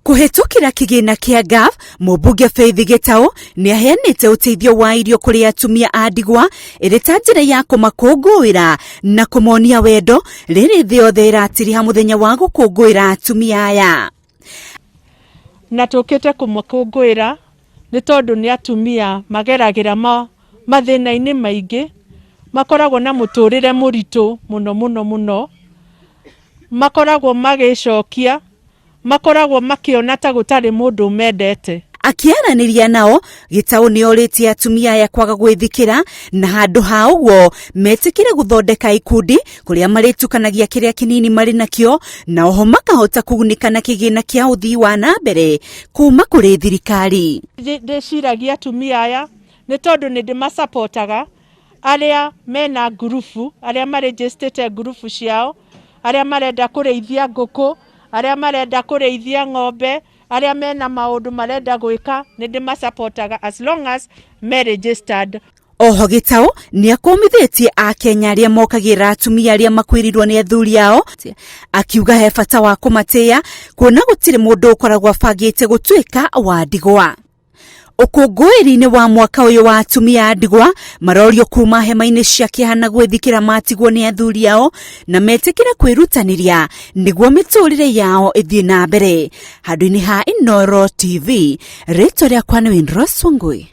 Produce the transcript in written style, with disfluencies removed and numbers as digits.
Kũhĩtũkĩra kĩgĩna kĩa Gaf, mũmbunge Faith Gĩtaũ nĩ aheanĩte ũteithio wa irio kũrĩ atumia a ndigwa ĩrĩ ta njĩra ya kũmakũngũĩra na kũmonia wendo rĩrĩ thĩ yothe ĩratiriha mũthenya wa gũkũngũĩra atumia aya. Na tũkĩte kũmakũngũĩra nĩ tondũ nĩ atumia mageragĩra mathĩna-inĩ maingĩ, makoragwo na mũtũrĩre mũritũ mũno mũno mũno, makoragwo magĩcokia makoragwo makĩona ta gũtarĩ mũndũ ũmendete. Akĩaranĩria nao, Gĩtaũ nĩ orĩtie atumia aya kwaga gwĩthikĩra na handũ ha ũguo metĩkĩre gũthondeka ikundi kũrĩa marĩtukanagia kĩrĩa kĩnini marĩ nakĩo na oho makahota kũgunĩka na kĩgĩna kĩa ũthii wa na mbere kuma kũrĩ thirikari. Ndĩciragia atumia aya nĩ tondũ nĩ ndĩmacapotaga arĩa mena ngurubu, arĩa marĩnjĩstĩte ngurubu ciao, arĩa marenda kũrĩithia ngũkũ, arĩa marenda kũrĩithia ng'ombe, arĩa mena maũndũ marenda gwĩka, nĩ ndĩmacapotaga as long as me registered. Oho Gĩtaũ nĩ akũmithĩtie Akenya arĩa mokagĩra atumia arĩa makuĩrĩirwo nĩ athuri ao, akiuga he bata wa kũmatĩĩa kuona gũtirĩ mũndũ ũkoragwo abangĩte gũtuĩka wa ndigwa. Ũkũngũĩri-inĩ wa mwaka ũyũ wa atumia a ndigwa marorio kuma hema-inĩ cia kĩeha na gwĩthikĩra matigwo nĩ athuri ao na metĩkĩre kwĩrutanĩria nĩguo mĩtũrĩre yao ĩthiĩ na mbere. Handũ-inĩ ha Inooro TV, rĩtwa rĩakwa nĩ Winrose Wangui.